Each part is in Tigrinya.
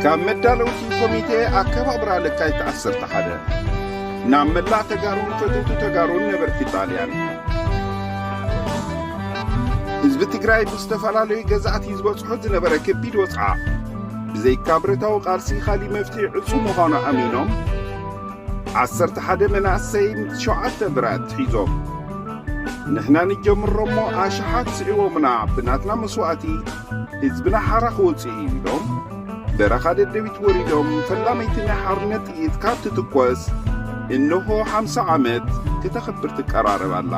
ካብ መዳለውቲ ኮሚቴ ኣከባብራ ለካቲት ዓሰርተ ሓደ ናብ መላእ ተጋሩን ፈተውቲ ተጋሩን ነበርቲ ጣልያን። ህዝቢ ትግራይ ብዝተፈላለዩ ገዛእቲ ዝበፅሖ ዝነበረ ከቢድ ወፅዓ ብዘይካ ብረታዊ ቃልሲ ካሊእ መፍትሒ ዕፁብ ምዃኑ ኣሚኖም ዓሰርተ ሓደ መናእሰይ ሸውዓተ ብረት ሒዞም ንሕና ንጀምሮ እሞ ኣሽሓት ስዒቦምና ብናትና መስዋእቲ ህዝብና ሓራ ክወፅእ እዩ ኢሎም በረኻ ደደቢት ወሪዶም ፈላመይቲ ናይ ሓርነት ጥይት ካብ ትትኮስ እንሆ ሓምሳ ዓመት ክተኽብር ትቀራረብ ኣላ።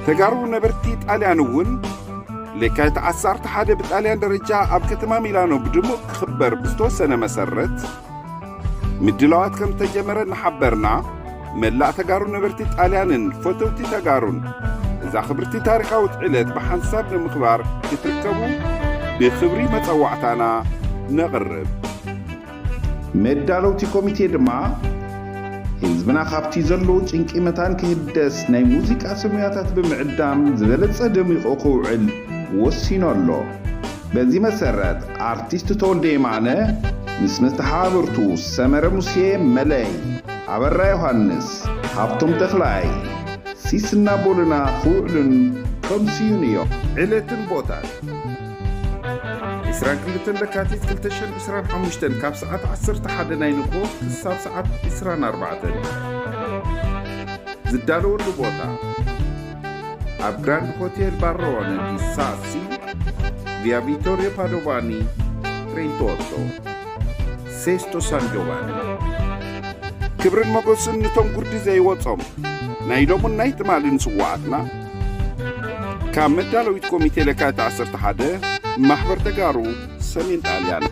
ተጋሩ ነበርቲ ጣልያን እውን ለካቲት ዓሰርተ ሓደ ብጣልያን ደረጃ ኣብ ከተማ ሚላኖ ብድሙቕ ክኽበር ብዝተወሰነ መሰረት ምድላዋት ከም ዝተጀመረ እናሓበርና መላእ ተጋሩ ነበርቲ ጣልያንን ፈተውቲ ተጋሩን እዛ ክብርቲ ታሪኻዊት ዕለት ብሓንሳብ ንምኽባር ክትርከቡ ብኽብሪ መጸዋዕታና ነቕርብ። መዳለውቲ ኮሚቴ ድማ ህዝብና ካብቲ ዘለዎ ጭንቂ መታን ክህደስ ናይ ሙዚቃ ስሙያታት ብምዕዳም ዝበለጸ ደሚቑ ክውዕል ወሲኑ ኣሎ። በዚ መሰረት ኣርቲስት ተወልደ የማነ ምስ መስተሓባብርቱ ሰመረ ሙሴ መለይ፣ ኣበራ ዮሃንስ፣ ሃብቶም ተኽላይ፣ ሲስና ቦልና ክውዕሉን ከምስዩን እዮም። ዕለትን ቦታን ዕስራን ክልተን ለካቲት ክልተ ሽሕን ዕስራን ሓሙሽተን ካብ ሰዓት ዓሰርተ ሓደ ናይ ንግሆ ክሳብ ሰዓት ዕስራን ኣርባዕተን ዝዳለወሉ ቦታ ኣብ ግራንድ ሆቴል ባሮነ ዲ ሳሲ ቪያ ቪቶሪዮ ፓዶቫኒ ትሬንቶቶ ሴስቶ ሳን ጆቫኒ። ክብርን መጎስን ንቶም ጉርዲ ዘይወጾም ናይ ሎሙን ናይ ትማልን ስዋኣትና ካብ መዳለዊት ኮሚቴ ለካቲት ዓሰርተ ሓደ ማሕበር ተጋሩ ሰሜን ጣልያን።